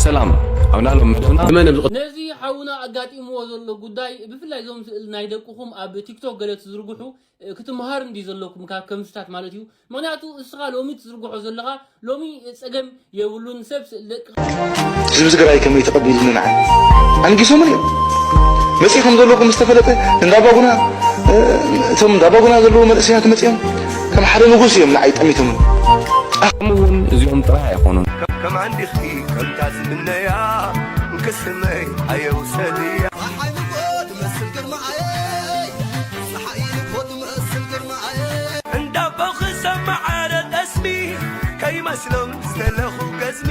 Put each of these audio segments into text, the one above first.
ሰላም ኣብ ናሎም መደብና መን ኣብ ዝቐ- ነዚ ሓውና ኣጋጢምዎ ዘሎ ጉዳይ ብፍላይ እዞም ስእል ናይ ደቅኹም ኣብ ቲክቶክ ገለ ትዝርግሑ ክትምሃር እንዲ ዘለኩም ካብ ከምስታት ማለት እዩ። ምክንያቱ እስኻ ሎሚ ትዝርግሖ ዘለኻ ሎሚ ጸገም የብሉን። ሰብ ስእል ደቂ ህዝቢ ትግራይ ከመይ ተቐቢሉኒ ንዓይ ኣንጊሶምን እዮም መፂእ ከም ዘለኹ ምስ ተፈለጠ እንዳባጉና እቶም እንዳባጉና ዘለዉ መንእሰያት መፂኦም ከም ሓደ ንጉስ እዮም ንዓይ ጠሚቶምን ከምኡ እውን እዚኦም ጥራይ ኣይኮኑን። ከም ኣንዲኽቲ ከምታ ዝምነያ እንክስመይ ኣየውሰድያ ፀሓይ ንጎ ትመስል ግርማዓየይ ፀሓይ ንጎ ትመስል ግርማዓየይ እንዳቦ ክሰማዓረ ጠስሚ ከይመስሎም ዝተለኹ ገዝሚ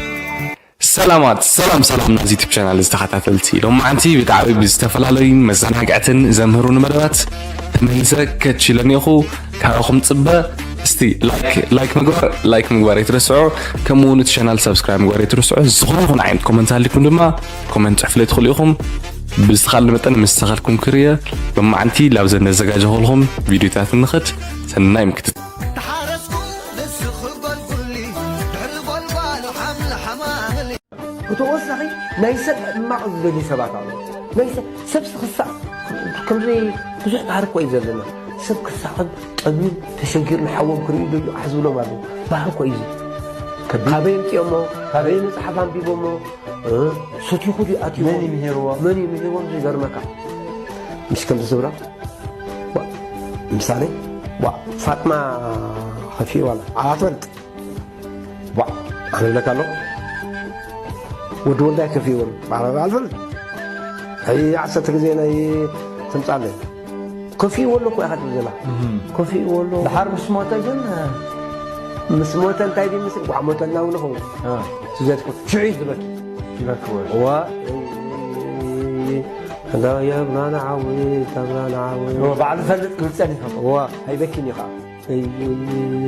ሰላማት ሰላም ሰላም ናዚ ዩቱብ ቻናል ዝተኸታተልቲ ሎማዓንቲ ብጣዕሚ ብዝተፈላለዩን መዘናግዕትን ዘምህሩን መደባት ተመሊሰ ከችለኒኹ ካባኹም ፅበ እስቲ ላይክ ላይክ ምግባር ላይክ ምግባር ኣይትረስዑ። ከምኡ እውን እቲ ቻናል ሳብስክራይብ ምግባር ኣይትረስዑ። ዝኾነ ይኹን ዓይነት ኮመንት ሃሊኩም ድማ ኮመንት ፅሕፍለይ ትኽእሉ ኢኹም። ብዝተኻለ መጠን ምስ ተኸልኩም ክርየ ሎማዓንቲ ላብዘን ነዘጋጀኹልኹም ቪዲዮታት ንኽድ ሰናይ ምክትት ተሓረስኩ ንስኺ ጎልጉሊ ድሕሪ ጎልጓሉ ሓምሊ ሓማምሊ ብተወሳኺ ናይ ሰብ ሕማቕ ዝደልዩ ሰባት ኣለዉ። ናይ ሰብ ሰብሲ ክሳዕ ከምዚ ብዙሕ ባህሪ እኮ እዩ ዘለና። ሰብ ክሳቕን ጠምዩን ተሸጊሩ ንሓዎም ክርእዩ ደልዩ ኣሕ ዝብሎም ኣለዉ። ባህሪ እኮ እዩ እዚ። ካበይ ኣምፂኦሞ? ካበይ መፅሓፍ ኣንቢቦሞ? እ? ሰቲኹ ድዩ ኣትዩ? መን እዩ ምሂርዎ? መን እዩ ምሂርዎም? ዝገርመካ ምስ ከምዚ ዝብላ ዋ፣ ምሳሌ ዋ ፋጥማ ከፊ ዋላ ኣትበልጥ ዋ ኣነ ብለካ ኣሎ ወዲ ወልዳይ ከፊ ወሉ ባረር ኣልፈልጥ ሕጂ ዓሰርተ ግዜ ናይ ትምጻለይ ከፊ ወሎ እኮ ኢኻ ትብል ዘላ ከፊ ወሎ ድሓር ምስ ሞተ ግን ምስ ሞተ እንታይ ድዩ ምስል ጓዕ ሞተና እውን ይኸውን ትዘትኩ ሽዑ እዩ ዝበኪ ይበክወ ዋ እንዳ የብና ንዓዊ ተብና ንዓዊ ባዕሉ ፈልጥ ክብል ጸኒሑ ዋ ኣይበኪን እዩ ከዓ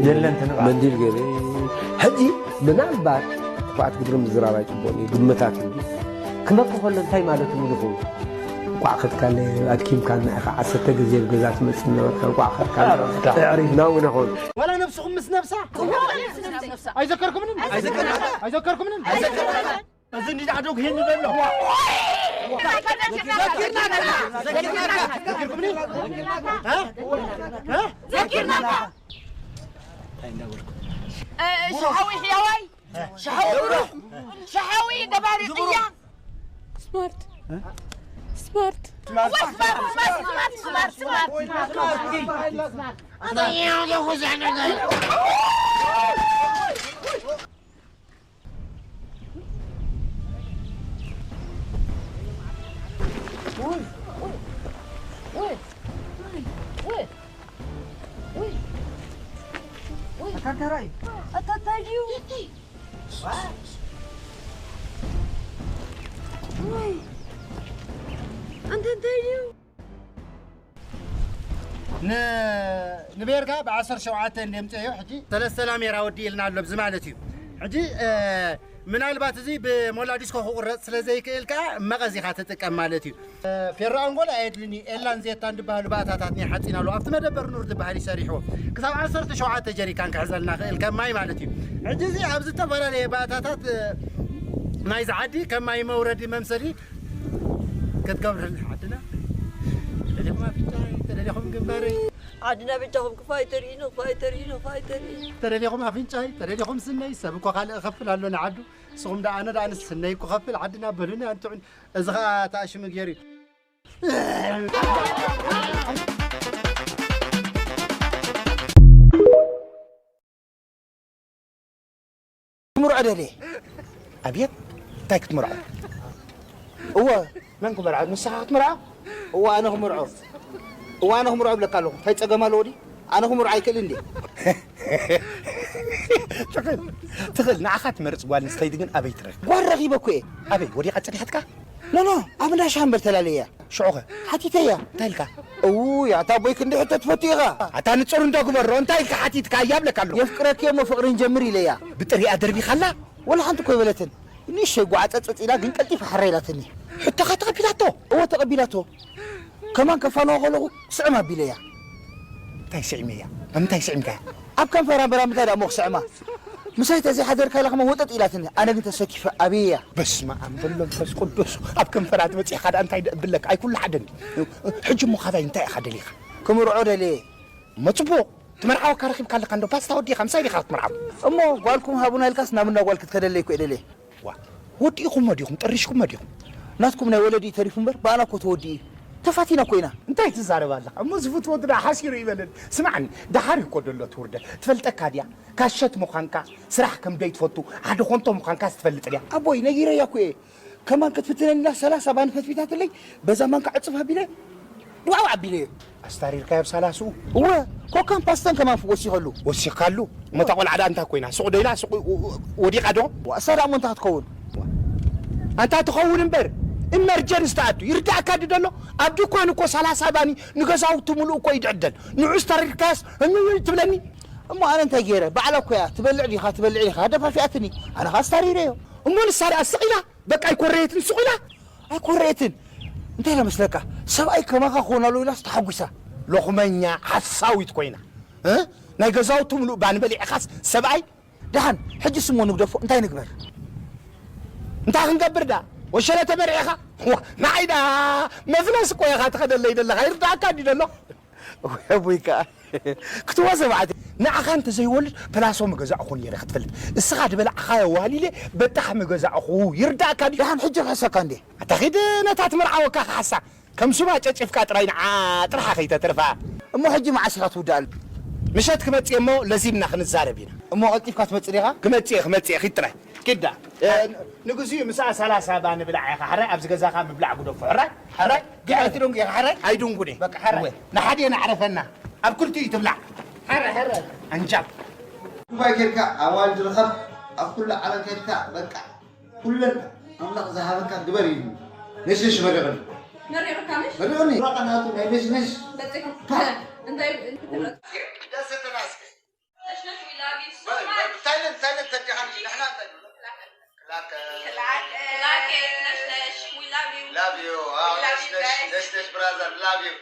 የለን ትንቃ መንዲል ገይረ ሕጂ ምናልባት ክፍኣት ግድሪ ምዝራብ ኣይፅቡቕን እዩ ግመታት እዩ ክመኪ ከሎ እንታይ ማለት እዩ ንኹ ቋዕ ከትካለ ኣድኪምካና ኢኻ ዓሰርተ ግዜ ኣብ ገዛ ትመፅእ ነበርካ ቋዕ ከትካለ ኣዕሪፍና እውን ይኸውን ዋላ ነብስኹም ምስ ነብሳ ኣይዘከርኩምንን ኣይዘከርኩምንን እዚ እንዲ ዳዕዶ ክሄን ዘሎ ዘኪርናካ ዘኪርናካ ዘኪርናካ ሽሓዊ ሕያዋይ ሽሓዊ ብሩኽ ሽሓዊ ገባሪ ጥያ ስማርት ስማርት ኣታተራይ ኣታታይ ድዩ ወይ ኣንተ እንታይ ድዩ ንቤርካ ብ ዓሰርተ ሸውዓተ እንደ ምፅአዮ ሕጂ ሰለስተ ላሜራ ወዲ ኢልና ኣሎ ብዚ ማለት እዩ ሕጂ ምናልባት እዚ ብሞላ ዲስኮ ክቁረፅ ስለ ዘይክእል ከዓ መቐዚኻ ትጥቀም ማለት እዩ ፌሮ ኣንጎላ ኣየድልን እዩ ኤላን ዜታን ዝበሃሉ ባእታታት ናይ ሓፂን ኣለዉ ኣብቲ መደበር ኑር ዝበሃል ይሰሪሕዎ ክሳብ ዓሰርተ ሸውዓተ ጀሪካን ክሕዘልና ክእል ከም ማይ ማለት እዩ ሕጂ እዚ ኣብ ዝተፈላለየ ባእታታት ናይዚ ዓዲ ከም ማይ መውረዲ መምሰሊ ክትገብርልና ዓድና ተደሊኹም ኣፍንጫይ ተደሊኹም ግንባረይ ዓድና ብቻኹም ክፋይ ተርእዩ ንኽፋይ ተርእዩ ንኽፋይ ተርእዩ ተደሊኹም ኣፍንጫይ ተደሊኹም ስነይ ሰብ እኮ ካልእ እኸፍል ኣሎ ንዓዱ ንስኹም ደኣ ኣነ ደኣ ንስነይ ክኸፍል ዓድና በሉኒ ኣንትዑን እዚ ኸዓ ተኣሽሙ ገይሩ እዩ ክምርዖ ደልየ ኣብየት እንታይ ክትምርዖ እወ መን ክመርዖ ንስኻ ክትምርዖ እወ ኣነ ክምርዖ እወ ኣነ ክምርዖ እብለካ ኣለኹ እንታይ ፀገም ኣለዎ ድዩ ኣነ ክምርዖ ኣይክእልን ድየ ትኽእል ትኽእል ንዓኻ ትመርፅ ጓል ንስተይቲ ግን ኣበይ ትረክብ ጓል ረኺበ እኮ እየ ኣበይ ወዲቓ ፀኒሓትካ ኖኖ ኣብ እንዳ ሻምበል ተላለያ ሽዑኸ ሓቲተያ እንታይ ኢልካ እውይ ኣታ ኣቦይ ክንዲ ሕቶ ትፈቱ ኢኻ ኣታ ንፅር እንዶ ግበሮ እንታይ ኢልካ ሓቲትካ እያ ብለካ ኣሎ የፍቅረኪ እሞ ፍቅሪ ንጀምር ኢለያ ብጥሪኣ ደርቢኻላ ወላ ሓንቲ እኮ ይበለትን ንእሽተይ ጓዓፀፀፅ ኢላ ግን ቀልጢፋ ሓራ ኢላትኒ ሕቶኻ ተቐቢላቶ እወ ተቐቢላቶ ከማን ከፋንዋ ከለኹ ስዕም ኣቢለያ እንታይ ስዕመያ ኣብ ምንታይ ስዕምካያ ኣብ ከንፈራ ምራምታይ ዳሞ ክስዕማ ምሳይ ተዘይሓደርካ ኢላ ከማ ወጠጥ ኢላትኒ። ኣነ ግን ተሰኪፈ ኣበያ። በስመ ኣብ በሎ መንፈስ ቅዱስ። ኣብ ከንፈራ ትመጽእ ኢኻ ደኣ እንታይ ደኣ እብለካ? ኣይኩሉ ሓደ እንዲ። ሕጂ እሞ ካባይ እንታይ ኢኻ ደሊኻ? ክምርዖ ደልየ። እሞ ጽቡቕ። ትመርዓወካ ረኺብካ ኣለካ እንዶ ፓስታ ወዲኻ ምሳይ ዲኻ ክትምርዓው? እሞ ጓልኩም ሃቡና ኢልካስ ናብ እንዳ ጓል ክትከደለይ እኮ እየ ደልየ። ዋ፣ ወዲእኹሞ ዲኹም? ጠሪሽኩሞ ዲኹም? ናትኩም ናይ ወለዲ ተሪፉ እምበር ብኣና እኮ ተወዲኡ እዩ። ተፋቲና እኮ ኢና። እንታይ ትዛረብ ኣለኻ? እሞ ዝፍትወቱ ደኣ ሓሲሩ ይበለኒ። ስማዕኒ፣ ደሓር እዩ እኮ ደሎ እቲ ውርደት። ትፈልጠካ ድያ? ካሸት ምዃንካ፣ ስራሕ ከም ደይትፈቱ፣ ሓደ ኾንቶ ምዃንካስ ትፈልጥ ድያ? ኣቦይ፣ ነጊረያ እኮ እየ። ከማን ክትፍትነኒ ኢላ ሰላሳ ባኒ ፈትፊታትለይ፣ በዛ ማንካ ዕጽፍ ኣቢለ፣ ዋው ኣቢለዮ። ኣስታሪርካዮ ኣብ ሰላስኡ? እወ፣ ኮካን ፓስተን ከማን ወሲኸሉ። ወሲኻሉ? እሞ እታ ቆልዓ ደኣ እንታይ ኮይና? ሱቕ ዶ ኢላ? ሱቕ ወ-፣ ወ-፣ ወዲቓ ዶ? ዋ፣ እሳ ደኣ እሞ እንታይ ክትከውን? ኣንታ ትኸውን እምበር፣ ኢመርጀንስ ትኣቱ። ይርዳእካ ድዩ ደሎ? ኣብ ድኳን እኮ ሰላሳ ባኒ ንገዛውቲ ምሉእ እኮ ይድዕደል። ንዑ ኣስታሪርካያስ፣ እምም ትብለኒ? እሞ ኣነ እንታይ ገይረ? ባዕላ እኮ እያ። ትበልዕ ዲኻ? ትበልዕ ዲኻ? ደፋፊኣትኒ። ኣነ ኸኣ ኣስታሪረዮ። እሞ ንሳ ደኣ ስቕ ኢላ? በቃ ኣይኮረየትን ሱቕ ኢላ? ኣይኮረየትን። እንታይ ኢላ መስለካ? ሰብኣይ ከማኻ ክኾን ኣለዎ ኢላስ ተሓጒሳ። ሎኽመኛ ሓሳዊት ኮይና። እ? ናይ ገዛውቱ ምሉእ ባኒ በሊዕኻስ ሰብኣይ? ደሓን፣ ሕጂ ስሞ ንግደፎ፣ እንታይ ንግበር? እንታይ ክንገብር ደኣ? ወሸለ ተመርዒኻ? ዋ፣ ንዓይ ደኣ መፍለስ እኮ ኢኻ ትኸደለይ ዘለኻ። ይርዳእካ ድዩ ደሎ? ወይ ኣቦይ ከኣ ክትዋ ሰብዓት ንዓኻ እንተዘይወልድ ፕላሶ ምገዛእኹ ነይረ ክትፈልጥ። እስኻ ዝበላዕኻዮ ዋሊለ በጣሕ ምገዛእኹ። ይርዳእካ ድዩ? ደሓን ሕጂ ክሕሰካ እንዴ? ኣታ ኺድ ነታ ትምርዓወካ ክሓሳ። ከም ሱባ ጨጭፍካ ጥራይ ንዓ ጥርሓ ከይተትርፋ። እሞ ሕጂ መዓስ ኢኻ ትውድኣሉ? ምሸት ክመጽእ እሞ ለዚምና ክንዛረብ ኢና። እሞ ቀልጢፍካ ትመጽእ ዲኻ? ክመጽእ እየ፣ ክመጽእ እየ፣ ኺድ ጥራይ። ኪድ ደኣ። እ፣ ንግዚኡ ምስኣ ሰላሳ ባኒ ብላዕ ኢኻ። ሕራይ ኣብዚ ገዛኻ ምብላዕ ግደፎ። ሕራይ፣ ሕራይ። ግን ኣይትደንጉ ኢኻ። ሕራይ። ኣይድንጉን እየ። በቃ ሕራይ። እወ። ንሓደ ነዕረፈና። ኣብ ክልቲኡ ትብላዕ። ሕራይ፣ ሕራይ። ኣንጃ። ዱባይ ጌርካ ኣዋልድ ርኸብ፣ ኣብ ኩሉ ዓለም ከድካ በቃ ኩለን ኣምላኽ ዝሃበካ ግበር ኢሉ። ነሽነሽ መሪቕኒ። መሪቕካ ምሽ? መሪቕኒ። በቃ ናቱ ናይ ነሽነሽ። በጽሑ። ፓ። እንታይ ትብሎ? ደስ ተናስኪ። ነሽነሽ፣ we love you so much። ታይለንድ፣ ታይለንድ ተዲኻ ንሕና እንታይ ንብሎ? ክላከ። ክላከ። ክላከ፣ ነሽነሽ፣ we love you። Love you። We love you ነሽነሽ፣ guys። ነሽነሽ ብራዘር፣ love you።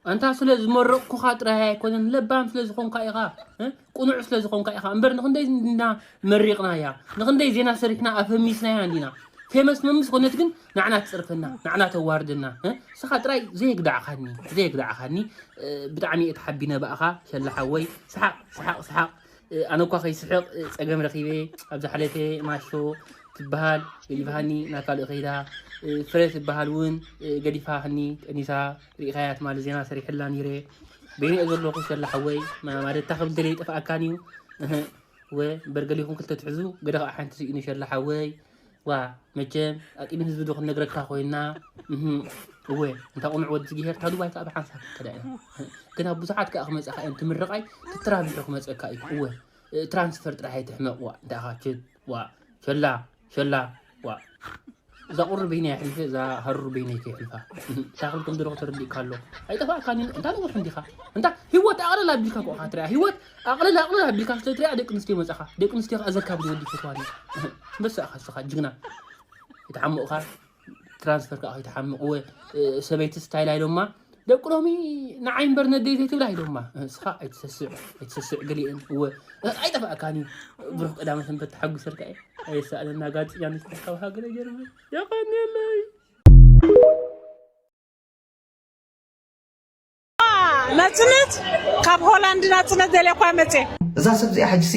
ኣንታ ስለ ዝመረቕኩኻ ጥራይ ኣይኮነን፣ ለባም ስለ ዝኾንካ ኢኻ፣ እ? ቅኑዕ ስለ ዝኾንካ ኢኻ እምበር፣ ንኽንደይ እንዲና መሪቕናያ፣ ንኽንደይ ዜና ሰሪሕና ኣፈሚስናያ እንዲና። ፌመስ መምስ ኮነት ግን ንዓና ትጸርፈና፣ ንዓና ተዋርደና፣ እ? ንስኻ ጥራይ ዘየግዳዕካኒ፣ ዘየግዳዕካኒ፣ እ፣ ብጣዕሚ እየ ተሓቢነ ብኣኻ ሸላ ሓወይ። ሰሓቕ፣ ሰሓቕ፣ ሰሓቕ። እ፣ ኣነ እኳ ከይስሕቕ፣ እ፣ ጸገም ረኺበ። ኣብ ዝሓለፈ ማሾ ትበሃል ገዲፋኒ ናብ ካልእ ከይዳ፣ እ፣ ፍረ ትበሃል እውን፣ እ፣ ገዲፋኒ ቀኒሳ። ርኢኻያ ትማሊ ዜና ሰሪሐላ ነይረ። በይነ እየ ዘለኹ ሸላ ሓወይ፣ ማ-፣ ማለት እታ ከም ደለየ ይጠፍኣካን እዩ። እህ፣ ወ፣ እምበር ገሊኹም ክልተ ትሕዙ፣ ገለ ከዓ ሓንቲ ስኢኑ ሸላ ሓወይ። ዋ፣ መቸም ኣቂምን ህዝቢ ዶ ክንነግረካ ኮይና። እህ፣ እወ፣ እንታ ቁኑዕ ወዲ እግዚኣብሄር፣ እታ ዱባይ ከዓ ብሓንሳብ ከዳ ኢና። ግን ኣብ ብዙሓት ከዓ ክመፀኻ እዮም፣ ትምርቓይ ትትራቢሑ ክመፀካ እዩ። እወ፣ እ፣ ትራንስፈር ጥራሕ ኣይትሕመቕ፣ ዋ፣ እንታይ ኢኻ፣ ችድ፣ ዋ፣ ሸላ፣ ሸላ፣ ዋ። እዛ ቁሪ በይነይ ኣሕሊፈ፣ እዛ ሃሩር በይነይ ከይሕልፋ። እታ ክልኩም ድሮ ተረዲእካ ኣሎ። ኣይጠፋእካን እዩ። እንታ ነዊሕ እንዲኻ። እንታ ህይወት ኣቕልል ኣቢልካ እኮ ኢኻ ትሪኣ። ህይወት ኣቕልል፣ ኣቕልል ኣቢልካ ስለ ትሪኣ ደቂ ኣንስትዮ መጻኻ። ደቂ ኣንስትዮ ከኣ ዘካብድ ወዲ ይፈትዋ ድዩ? በሳ ኢኻ ንስኻ ጅግና። ይትሓምቑኻ። ትራንስፈር ከኣ ከይትሓምቕ። ወ-፣ ሰበይቲ ስታይል ኣይሎማ። ደቂ ሎሚ ንዓይ እምበር ነደይ ዘይትብላ ኢሎማ። እስኻ ኣይትሰስዕ፣ ኣይትሰስዕ ገሊአን። እወ፣ ኣይጠፋእካን እዩ። ብሩኽ ቀዳመ ሰንበት ተሓጒሰልካ እየ። ኣየሳእነና ጋዜጠኛ ንስኻ ካብ ሃገረ ጀርመን። የቐንየለይ። ናጽነት ካብ ሆላንድ ናጽነት ደልያ እኳ መጽየ። እዛ ሰብ እዚኣ ሕጂ ሲ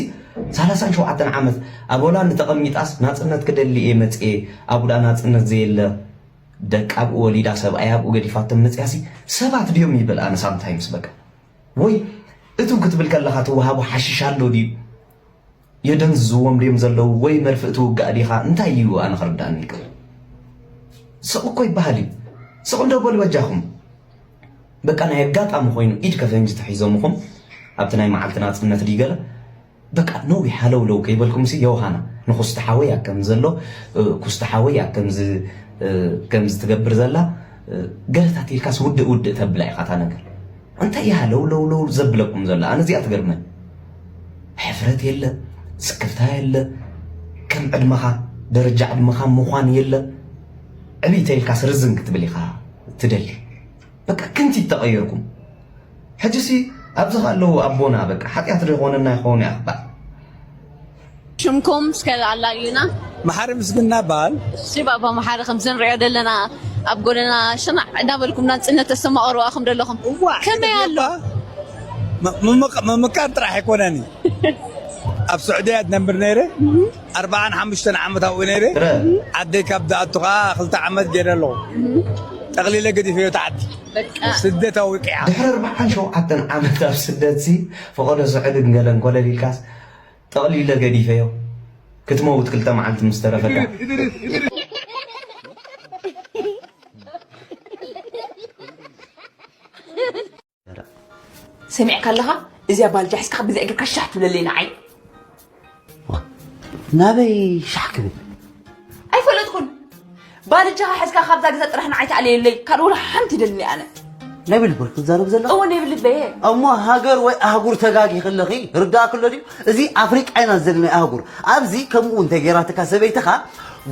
ሰላሳን ሸውዓተን ዓመት ኣብ ሆላንድ ተቐሚጣስ ናጽነት ክደሊ እየ መጽየ፣ ኣብኡ ደኣ ናጽነት ዘየለ፣ ደቃ ኣብኡ ወሊዳ ሰብኣያ ኣብኡ ገዲፋቶም መጽያሲ ሰባት ድዮም ይብል ኣነ ሳምታይምስ በቃ። ወይ እቱ ክትብል ከለኻ ትወሃቡ ሓሽሽ ኣሎ ድዩ? የደንዝዝዎም ድዮም ዘለዉ ወይ መርፍእ ትውጋእ ዲኻ? እንታይ እዩ ኣነ ክርዳእኒ ይክእል? ስቕ እኮ ይበሃል እዩ። ስቕ እንዶ በሉ በጃኹም። በቃ ናይ ኣጋጣሚ ኮይኑ ኢድ ከፈንጂ ተሒዞምኹም ኣብቲ ናይ መዓልቲ ናጽነት ድዩ ገለ በቃ ነዊሕ ሃለውለው ከይበልኩምሲ ዮሃና ንኩስቲ ሓወይ ኣብ ከምዚ ዘሎ፣ እ፣ ኩስቲ ሓወይ ኣብ ከምዚ፣ እ፣ ከምዚ ትገብር ዘላ፣ እ፣ ገለታት ኢልካስ ውድእ ውድእ ተብላ ኢኻ እታ ነገር። እንታይ እያ ሃለውለውለው ዘብለኩም ዘላ? ኣነ እዚኣ ትገርመኒ። ሕፍረት የለ፣ ስክፍታ የለ፣ ከም ዕድመኻ፣ ደረጃ ዕድመኻ ምዃን የለ። ዕብይ ተይልካስ ርዝን ክትብል ኢኻ ትደሊ። በቃ ክንቲት ተቐየርኩም። ሕጂሲ ኣብዚ ከለዉ ኣቦና በቃ ሓጢኣት ዶ ይኾነና ይኸውን ይኣኽባእ? ሽምኩም እስከ ኣላልዩና። መሓሪ ምስግና በሃል። እሺ ባባ መሓሪ፣ ከምዚ ንሪኦ ዘለና ኣብ ጎደና ሽናዕ እናበልኩም ናጽነት ተስተማቕሩ ኣኹም ዘለኹም። እዋ፣ ከመይ ኣሎ? ገባ። ም-፣ ምምቅ-፣ ምምቃር ጥራሕ ኣይኮነን። ኣብ ስዑድያ ዝነብር ነይረ። ኣርባዓን ሓሙሽተን ዓመት ኣብኡ ነይረ። ዓደይ ካብ ዝኣቱ ኸዓ ክልተ ዓመት ገይረ ኣለኹ። ጠቕሊለ ገዲፈዮ ታሕቲ። በቃ። ስደት ኣውቂዓ። ድሕሪ ኣርባዓን ሸውዓተን ዓመት ኣብ ስደትሲ፣ ፈቐዶ ስዑድን ገለን ኮለል ኢልካስ፣ ጠቕሊለ ገዲፈዮ። ክትመውት ክልተ መዓልቲ ምስ ተረፈካ። ሰሚዕካ ኣለኻ? እዚኣ ባልጃ ሒዝካ ብዚ እግርካ ሻሕ ትብለለይ ንዓይ። ዋ፣ ናበይ ሻሕ ክብል? ኣይፈለጥኩን። ባልጃኻ ሒዝካ ካብዛ ገዛ ጥራሕ ንዓይ ተኣለየለይ። ካልእ ወላ ሓንቲ ይደልኒ ኣነ። ናይ ብልቢ ክትዛረብ ዘለኻ? እወ፣ ናይ ብልበየ። እሞ ሃገር ወይ ኣህጉር ተጋጊኺ ኣለኺ። ርዳእኪ ኣሎ ድዩ? እዚ ኣፍሪቃ ኢና ዘለና ኣህጉር። ኣብዚ ከምኡ እንተ ገይራትካ ሰበይትኻ፣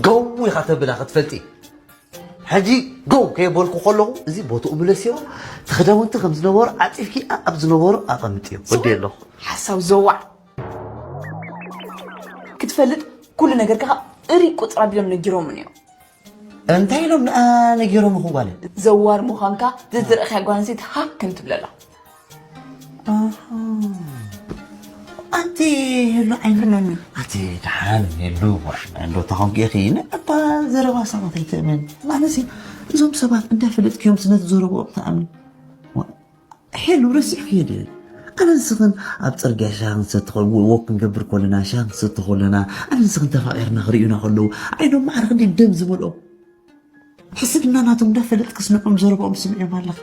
ገው ኢኻ ተብላ ክትፈልጢ። ሕጂ ገው ከየበልኩ ከለኹ፣ እዚ ቦትኡ ምለስዮ፣ እቲ ክዳውንቲ ከም ዝነበሮ ዓጺፍኪ፣ ኣብ ዝነበሮ ኣቐምጥዮ። ወዲ ኣለኹ። ሓሳብ ዘዋዕ። ክትፈልጥ ኩሉ ነገር ከኣ እሪ ቁጽር ኣቢሎም ነጊሮምን እዮም። እንታይ ኢሎም ንኣ ነጊሮም እኹ ጓለ? ዘዋር ምዃንካ ዝዝርእኻ ጓል ኣንስተይቲ ሃክ እንትብለላ። ኣሃ። ኣንቲ ሄሉ ዓይኒ። ፍርኖኒ። ኣቲ ደሓን ሄሉ፣ እንዶ ተኾንኪ ኢኺ፣ ንዕባ ዘረባ ሰባት ኣይትእመን። ማለትሲ፣ እዞም ሰባት እንዳፈለጥክዮም ስለ ዝዘረብኦም ትኣምኒ። ዋ፣ ሄሉ፣ ረሲዕክዮ ድዩ? ኣነ ንስኽን ኣብ ጽርግያ ሻሂ ክንሰቲ ከ-፣ ወክ ክንገብር ከለና፣ ሻሂ ክንሰቲ ከለና፣ ኣነ ንስኽን ተፋቒርና ክርእዩና ከለዉ፣ ዓይኖም ማዕረ ክንደይ ደም ዝመልኦም። ሕስድና ናቶም እንዳፈለጥክስ ንዕኦም ዘረብኦም ስምዕዮም ኣለኻ።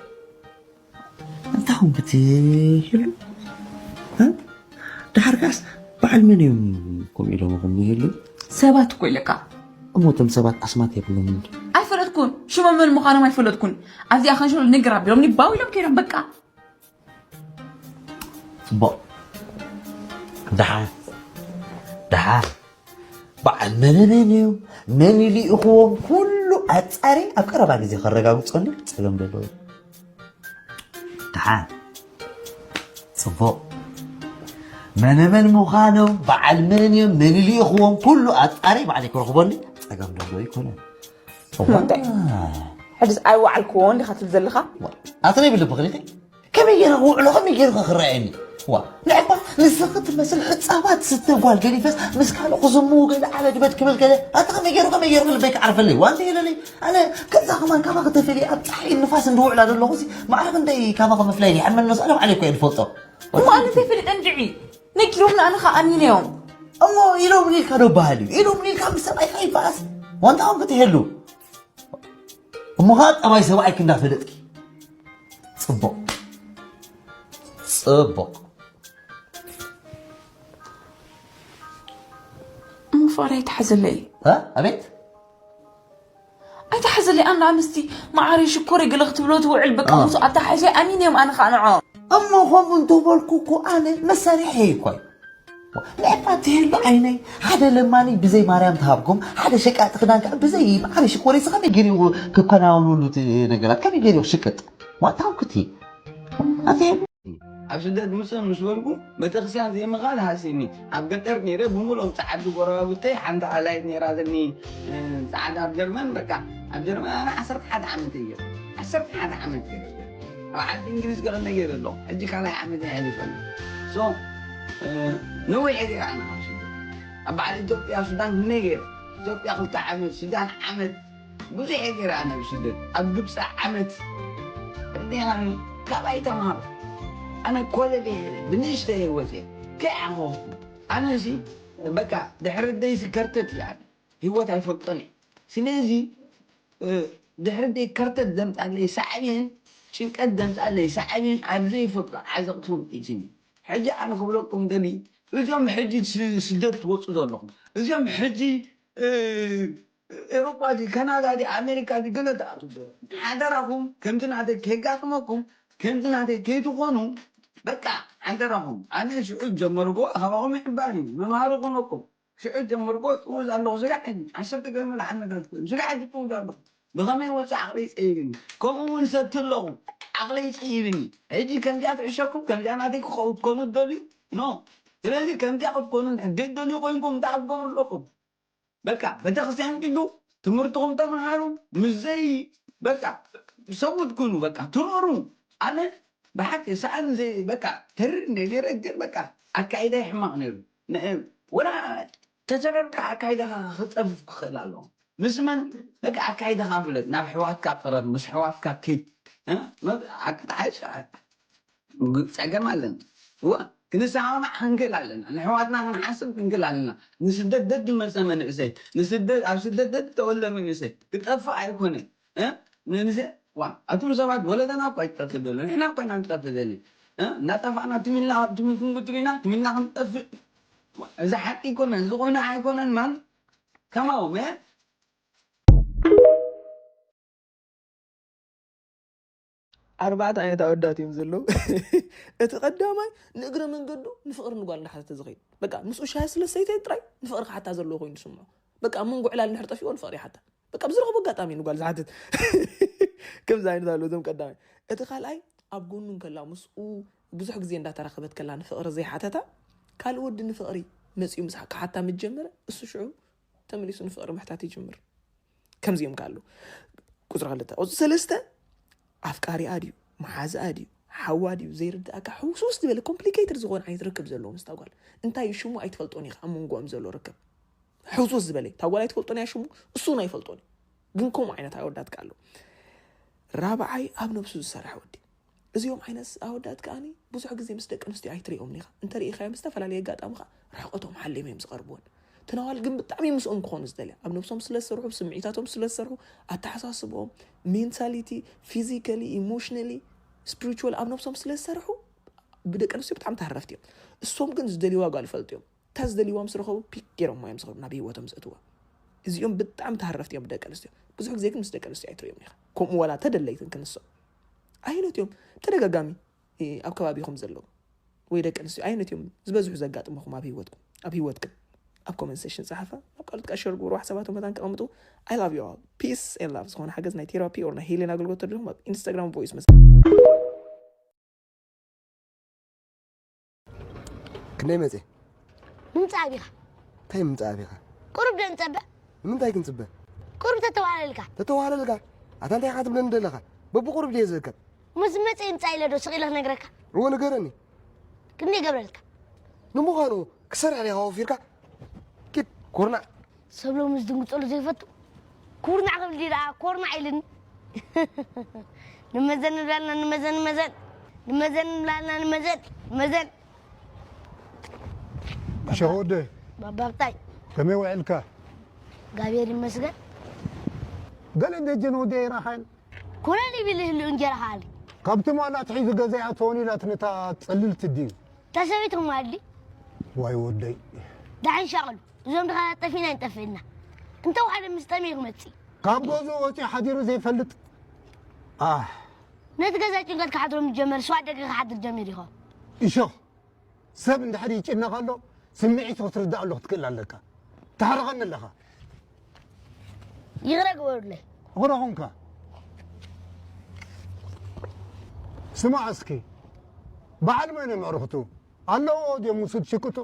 እንታይ ኾንኩ እቲ ሄሉ? እ? ደሓር ከኣስ በዓል መን እዮም ከምኡ ኢሎምኹም ሄሉ? ሰባት እኮ ኢለካ። እሞ እቶም ሰባት ኣስማት የብሎምን ድዩ? ኣይፈለጥኩን። ሽሞም መን ምዃኖም ኣይፈለጥኩን። ኣብዚኣ ከንሸሎ ንግር ኣቢሎምኒ ባው ኢሎም ከይዶም በቃ። ጽቡቕ። ደሓር፣ ደሓር በዓል መን መን እዮም፣ መን ይልእኽዎም፣ ኩሉ ኣጻሪ ኣብ ቀረባ ግዜ ከረጋግጸሉ ጸገም ዘለዎ እዩ። ደሓን። ጽቡቕ። መነመን ምዃኖም፣ በዓል መን እዮም፣ መን ይልእኽዎም፣ ኩሉ ኣጻሪ ባዕለይ ክረኽበሉ ጸገም ዘለዎ ኣይኮነን። እሞ እንታይ? ሕድስ ኣይወዓልክዎን ዲኻ ትብል ዘለኻ? ኣቲ ናይ ብልብኺ ዲኺ? ከመይ ገይረ ክውዕሎ፣ ከመይ ገይሩ ከ ክረኣየኒ? ዋ፣ ንዕባ ንስኺ ትመስል ሕጻባት ስተ ጓል ገዲፈስ ምስ ካልእ ክዝምዉ ገለ ዓበድበድ ክብል ገለ፣ ኣቲ ከመይ ገይሩ፣ ከመይ ገይሩ ልበይ ክዓርፈለይ? ዋ፣ እንተ ኢለለይ፣ ኣነ ከዛ ከማን ካባኺ ተፈልየ ኣብ ጸሓይን ንፋስን ዝውዕላ ዘለኹሲ፣ ማዕረ ክንደይ ካባኺ ምፍላይ ይሓመኒ፣ ነሱ ኣነ ባዕለይ እኮ እየ ዝፈልጦ። እሞ ኣነ እንታይ ፈሊጠ እንድዒ? ነጊሮምኒ ኣነ ኸኣ ኣሚነዮም። እሞ ኢሎምኒ ኢልካ ዶ በሃል እዩ? ኢሎምኒ ኢልካ ምስ ሰብኣይካ ይበኣስ? ዋንታ ኹም ክትሄሉ። እሞ ኸዓ ጠባይ ሰብኣይኪ እንዳፈለጥኪ። ጽቡቕ። ጽቡቕ። እሞ ፍቕረይ ኣይትሓዘለይ። እ? ኣቤት? ኣይትሓዘለይ፣ ኣንዳ ኣንስቲ መዓረይ ሽኮረይ ገለ ክትብሎ ትውዕል፣ በቃ አ። ምስ ኣተሓሒዘ ኣሚነዮም ኣነ ኸኣ ንዖ። እሞ ከምኡ እንተበልኩ እኮ ኣነ መሳርሒ እኮ እዩ። ንዕባ ትህሉ ዓይነይ፣ ሓደ ለማኒ ብዘይ ማርያም ትሃብኩም፣ ሓደ ሸቃጢ ክዳን ከዓ ብዘይ መዓረይ ሽኮረይ፣ እዚ ከመይ ገይሩ ክከናወንሉ እቲ ነገራት? ከመይ ገይሩ ክሽቅጥ? ዋታው ክቲ። ኣቲ ኣብ ስደት ምጽእ ምስ በልኩ፣ ቤተክርስትያን ዘይምኻድ ሃሲኒ። ኣብ ገጠር ነይረ፣ ብምልኦም ጸዓዱ ጎረባብተይ፣ ሓንቲ ኣላይት ነይራ ዘኒ፣ እ፣ ጸዓዳ ኣብ ጀርመን፣ በቃ፣ ኣብ ጀርመን ኣነ ዓሰርተ ሓደ ዓመት እየ። ዓሰርተ ሓደ ዓመት ገይረ። ኣብ ዓዲ እንግሊዝ ገለ ነገር ኣለኹ። ሕጂ ካልኣይ ዓመት እየ ኣሕሊፈ። So፣ እ፣ ነዊሕ እየ ገይረ ኣነ ኣብ ስደት። ኣብ በዓል ኢትዮጵያ፣ ሱዳን ክንደይ ገይረ። ኢትዮጵያ ክልተ ዓመት፣ ሱዳን ዓመት። ብዙሕ እየ ገይረ ኣነ ኣብ ስደት። ኣብ ግብፂ ዓመት። እንዲና ካባይ ተምሃሩ። ኣነ ኮለል እየ፣ ብንእሽተይ ህይወት እየ። ከይዓኸኹ። ኣነ እዚ፣ በቃ፣ ድሕሪ ደይሲ ከርተት እየ ኣነ። ህይወት ኣይፈልጦን እየ። ስለዚ፣ እ፣ ድሕሪ ደይ ከርተት ዘምጻለይ ሳዕቤን፣ ጭንቀት ዘምጻለይ ሳዕቤን ኣብ ዘይፈልጦ ዓዘቕቲ ወዲእትኒ። ሕጂ ኣነ ክብለኩም ደሊ፣ እዞም ሕጂ ስ-፣ ስደት ትወጹ ዘለኹም፣ እዞም ሕጂ፣ እ፣ ኤውሮጳ ድዩ፣ ካናዳ ድዩ፣ ኣሜሪካ ድዩ፣ ገለ ትኣትዉ ዘለኹም፣ ሓደራኹም ከምቲ ናተይ ከይጋጥመኩም፣ ከምቲ ናተይ ከይትኾኑ፣ በቃ ሓደራኹም። ኣነ ሽዑ ጀመርኩ፣ ካባኹም ይሕባር እዩ፣ መምሃሪ ኮነኩም። ሽዑ ጀምርኩ ጥውዝ ኣለኹ። ስጋዕ ሕጂ ዓሰርተ ገለ መድሓኒታት ኮይኑ፣ ስጋዕ ሕጂ ጥውዝ ኣለኹ። ብኸመይ ወፅእ ዓቕለይ ፀይብኒ። ከምኡ እውን ሰቲ ኣለኹ፣ ዓቕለይ ፀይብኒ። ሕጂ ከምዚኣ ትዕሸኩም፣ ከምዚኣ ናተይ ክኸውን ትኮኑ ትደልዩ? ኖ። ስለዚ ከምዚኣ ክትኮኑ እንድሕር ዘይትደልዩ ኮይንኩም እንታይ ክትገብሩ ኣለኩም? በቃ ቤተክርስትያን ሂዱ ትምህርትኹም ተምሃሩ። ምስዘይ በቃ ሰብኡት ኩኑ፣ በቃ ትምህሩ። ኣነ ብሓቂ ሰኣን ዘይ በቃ ተሪር እንደ ነይረ፣ ግን በቃ ኣካይዳ ሕማቕ ነይሩ። ን- ወላ ተዘረርካ ኣካይዳኻ ክጠፍእ ክኽእል ኣለዎ። ምስ መን በቃ ኣካይዳኻ ፍለጥ፣ ናብ ሕዋትካ ቅረብ፣ ምስ ሕዋትካ ኪድ። እ? መብ- ኣቅጣዓሽ ጸገም ኣለና። እዋ ክንሰማማዕ ክንክእል ኣለና። ንሕዋትና ክንሓስብ ክንክእል ኣለና። ንስደት ደድ መጸ መንእሰይ፣ ንስደት ኣብ ስደት ደድ ተወልደ መንእሰይ ክጠፍእ ኣይኮነን። እ? ንንሰ ዋ ኣቱም ሰባት ወለደና እኳ ይጠፍእ ዘሎ፣ ንሕና እኳ ኢና ንጠፍእ ዘለና። እ? እናጠፋእና ትም ኢልና ኣብ ትም ክንጉትር ኢና፣ ትም ኢልና ክንጠፍእ። እዚ ሓቂ ኣይኮነን፣ እዚ ቁናዕ ኣይኮነን ማን ከማዎም እ? ኣርባዕተ ዓይነት ኣወዳት እዮም ዘለዉ። እቲ ቀዳማይ ንእግረ መንገዱ ንፍቕሪ ንጓል እንዳሓተተ ዝኸይድ፣ በቃ ምስኡ ሻሂ ስለ ዝሰተየ ጥራይ ንፍቕሪ ክሓታ ዘለዎ ኮይኑ ዝስምዖ። በቃ ኣብ መንጎ ዕላል እንድሕር ጠፊእዎ ንፍቕሪ ይሓታ። በቃ ብዝረኽቦ ኣጋጣሚ ንጓል ዝሓትት። ከምዚ ዓይነት ኣለዉ እዞም ቀዳማይ። እቲ ካልኣይ ኣብ ጎኑ እንከላ ምስኡ ብዙሕ ግዜ እንዳተራኸበት ከላ ንፍቕሪ ዘይሓተታ፣ ካልእ ወዲ ንፍቕሪ መጺኡ ምስ ክሓታ ምስ ጀመረ እሱ ሽዑ ተመሊሱ ንፍቕሪ ምሕታት ይጅምር። ከምዚኦም ከ ኣለዉ። ቁፅሪ ክልተ። ቁፅሪ ሰለስተ ኣፍቃሪኣ ድዩ መሓዝኣ ድዩ ሓዋ ድዩ ዘይርድኣካ ሕውስውስ ዝበለ ኮምፕሊኬትድ ዝኾነ ዓይነት ርክብ ዘለዎ ምስታ ጓል እንታይ እዩ ሽሙ ኣይትፈልጦን ኢኻ ኣብ መንጎኦም ዘሎ ርክብ ሕውስውስ ዝበለ እታ ጓል ኣይትፈልጦን እያ ሽሙ እሱ እውን ኣይፈልጦን እዩ ግን ከምኡ ዓይነት ኣወዳት ከ ኣለዉ ራብዓይ ኣብ ነብሱ ዝሰርሕ ወዲ እዚኦም ዓይነት ኣወዳት ከኣኒ ብዙሕ ግዜ ምስ ደቂ ኣንስትዮ ኣይትሪኦምን ኢኻ እንተሪኢኻዮም ብዝተፈላለየ ኣጋጣሚ ኸዓ ርሕቐቶም ሓሊዮም እዮም ዝቐርብወን ተናዋል ግን ብጣዕሚ ምስኦም ክኾኑ ዝደልያ ኣብ ነብሶም ስለ ዝሰርሑ ስምዒታቶም ስለ ዝሰርሑ ኣተሓሳስብኦም ሜንታሊቲ ፊዚካሊ ኢሞሽናሊ ስፒሪቹዋል ኣብ ነብሶም ስለ ዝሰርሑ ብደቂ ኣንስትዮ ብጣዕሚ ተሃረፍቲ እዮም እሶም ግን ዝደልይዋ ጓል ይፈልጡ እዮም እታ ዝደልይዋ ምስ ረኸቡ ፒክ ገይሮማ እዮም ዝኸዱ ናብ ህይወቶም ዘእትዋ እዚኦም ብጣዕሚ ተሃረፍቲ እዮም ብደቂ ኣንስትዮ ብዙሕ ግዜ ግን ምስ ደቂ ኣንስትዮ ኣይትርእዮም ኢኻ ከምኡ ዋላ ተደለይትን ክንሶም ኣይነት እዮም ተደጋጋሚ ኣብ ከባቢኹም ዘለዉ ወይ ደቂ ኣንስትዮ ኣይነት እዮም ዝበዝሑ ዘጋጥምኹም ኣብ ህይወትኩም ኣብ ህይወትክን ኣብ ኮመንት ሴሽን ጸሓፋ ኣብ ካልኦት ከኣ ሸር ግበሩ ሓሳባቶም መታን ከቐምጡ I love you all peace and love ዝኾነ ሓገዝ ናይ ቴራፒ or ናይ ሄሌን ኣገልግሎት ተደለኹም ኣብ ኢንስታግራም ቮይስ መስ ክንደይ መጽየ ምምጻእ ኣቢኻ እንታይ ምምጻእ ኣቢኻ ቁሩብ ዶ ንጸበ ንምንታይ ክንጽበ ቁሩብ ተተዋለልካ ተተዋለልካ ኣታ እንታይ ኢኻ ትብለኒ ዘለኻ በብቁሩብ ድየ ዝእከብ ምስ መጽ ይምጻእ ኢለ ዶ ስቕ ኢለ ክነግረካ እወ ንገረኒ ክንደይ ገብረልካ ንምዃኑ ክሰርሕ ዲኻ ወፊርካ ኪድ ኮርናዕ ሰብ ሎሚ ዝድንግጸሉ ዘይፈቱ ኩርናዕ ክብል ድዩ ደኣ ኮርናዕ ኢልኒ ንመዘን ንብላልና ንመዘን ንመዘን ንመዘን ንብላልና ንመዘን ንመዘን ሸወደ ባባብታይ ከመይ ውዕልካ ጋብሔር ይመስገን ገለ ደጀን ወደ ይራኻን ኮነ ሊብል ህሉ እንጀራ ሃሊ ካብቲ ማላ ትሒዙ ገዛ ኣትወኒ ኢላት ነታ ጽልልቲ ድዩ ተሰቢትኩም ኣሊ ዋይ ወደይ ዳሕን ሻቕሉ እዞም ድኻ ጠፊና ይንጠፍእና እንተ ሓደ ምስ ጠመዩ ክመጽእ ካብ ገዝኡ ወፂኡ ሓዲሩ ዘይፈልጥ ኣህ ነቲ ገዛ ጭንቀት ክሓድሮ ምስ ጀመር ስዋ ደገ ክሓድር ጀሚሩ ይኸውን እሾኽ ሰብ እንድሕር ይጭነቕ ኣሎ ስምዒቱ ክትርዳእሉ ክትክእል ኣለካ ትሓርቐኒ ኣለኻ ይቕረ ግበሩለይ እኽረኹምካ ስማዕ እስኪ በዓል መን ምዕርኽቱ ኣለዎ ድዮም ምስ ሽቅጡ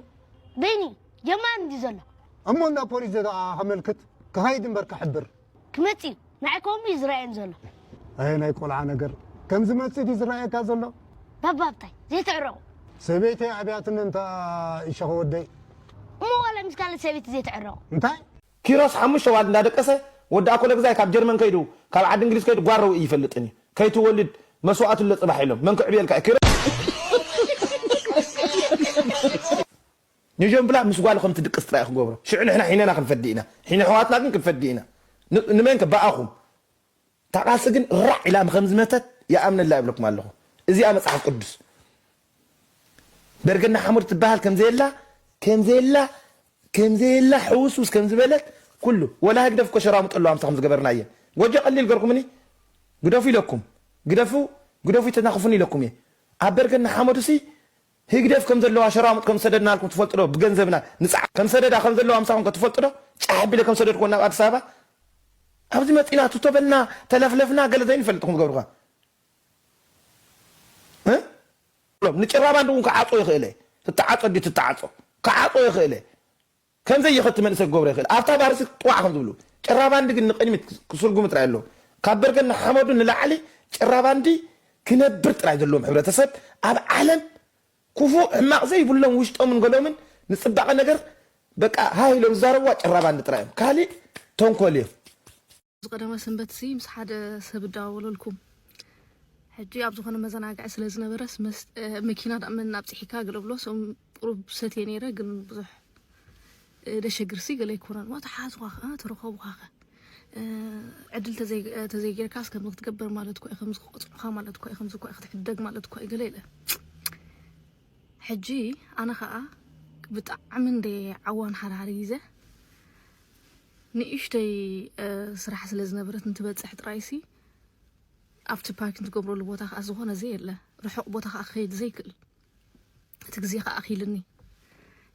በይኒ ጀማር እንዲ ዘሎ እሞ እንዳ ፖሊስ ዘደኣ ከመልክት ክኸይድ እምበር ክሕብር ክመጽእ እዩ ንዓይ ከምኡ እዩ ዝረኣየን ዘሎ ኣየ ናይ ቆልዓ ነገር ከም ዝመጽእ ድዩ ዝረኣየካ ዘሎ ባባብታይ ዘይትዕረቑ ሰበይተይ ኣብያትኒ እንታ ይሸኸ ወደይ እሞ ዋላ ምስ ካልእ ሰበይቲ ዘይትዕረቑ እንታይ ኪሮስ ሓሙሽተ ዋል እንዳደቀሰ ወዲ ኣኮለ ግዛይ ካብ ጀርመን ከይዱ ካብ ዓዲ እንግሊዝ ከይዱ ጓረው ይፈልጥን እዩ ከይትወልድ መስዋእትለ ፅባሕ ኢሎም መን ክዕብየልካ እዩ ኪሮስ ንጀምብላ ምስ ጓሉ ከም ትድቅስ ጥራይ ክገብሮ ሽዑ ንሕና ሒነና ክንፈዲ ኢና ሒነ ሕዋትና ግን ክንፈዲ ኢና ንመን ከባኣኹም ታቃሲ ግን ራዕ ኢላ ከም ዝመተት ይኣምነላ ይብለኩም ኣለኹ እዚኣ መፅሓፍ ቅዱስ በርገና ሓሙድ ትበሃል ከምዘየላ ከምዘየላ ከምዘየላ ሕውስውስ ከም ዝበለት ኩሉ ወላ ህግደፍ እኮ ሸራሙጥ ኣለዋ ምሳኹም ዝገበርናየ ጎጆ ቀሊል ገርኩምኒ ግደፉ ኢለኩም ግደፉ ግደፉ ይተናኽፉኒ ኢለኩም እየ ኣብ በርገና ሓመዱሲ ህግደፍ ከም ዘለዋ ሸራሙጥ ከም ዝሰደድናልኩም ትፈልጡ ዶ ብገንዘብና ንፅዓ ከም ሰደዳ ከም ዘለዋ ምሳኹም ከ ትፈልጡ ዶ ጫሕ ቢለ ከም ሰደድኩዎ ናብ ኣዲስ ኣበባ ኣብዚ መፂና ቱቶበልና ተለፍለፍና ገለ ዘይንፈልጥ ትኹም ትገብሩኻ ንጭራባንድ እውን ክዓፆ ይኽእለ ትተዓጾ ድዩ ትተዓጾ? ክዓጾ ይኽእል እየ። ከምዘይ ይኸቲ መንእሰይ ክገብሮ ይኽእል። ኣብታ ባርሲ ጥዋዕ ከም ዝብሉ። ጭራባንዲ ግን ንቕድሚት ክስርጉሙ ጥራይ ኣለዎ። ካብ በርገን ንሓመዱ ንላዕሊ ጭራባንዲ ክነብር ጥራይ ዘለዎም ሕብረተሰብ ኣብ ዓለም ክፉእ ሕማቕ ዘይብሎም ውሽጦምን ገሎምን ንጽባቐ ነገር በቃ ሃይ ኢሎም ዝዛረብዋ ጭራባንዲ ጥራይ እዮም። ካሊእ ተንኮል እዮም። ዝቐደመ ሰንበት ሲ ምስ ሓደ ሰብ እዳዋወለልኩም። ሕጂ ኣብ ዝኾነ መዘናግዒ ስለ ዝነበረስ መስ-፣ እ፣ መኪና ደኣ መን ኣብጺሒካ ገለ ብሎ፣ ሰም-፣ ቁሩብ ሰትየ ነይረ፣ ግን ብዙሕ፣ እ፣ ደሸግር ሲ ገለ ኣይኮነን። እሞ ተሓዝኳ ኸ፣ ተረኸብኳ ኸ። እ፣ ዕድል ተዘይ-፣ እ፣ ተዘይጌርካስ ከምዚ ክትገብር ማለት እኮ እዩ፣ ከምዚ ክቆጽዑኻ ማለት እኮ እዩ፣ ከምዚ እኮ እዩ ክትሕደግ ማለት እኮ እዩ፣ ገለ ኢለ። ሕጂ ኣነ ኸኣ ብጣዕሚ እንደ ዓዋን ሓርሓር ግዜ ንእሽተይ፣ እ፣ ስራሕ ስለ ዝነበረት ንትበጽሕ ጥራይሲ ኣብቲ ፓርኪን ትገብረሉ ቦታ ከኣ ዝኾነ ዘየለ፣ ርሑቕ ቦታ ከኣ ክኸይድ ዘይክእል፣ እቲ ግዜ ከኣ ኣኺልኒ።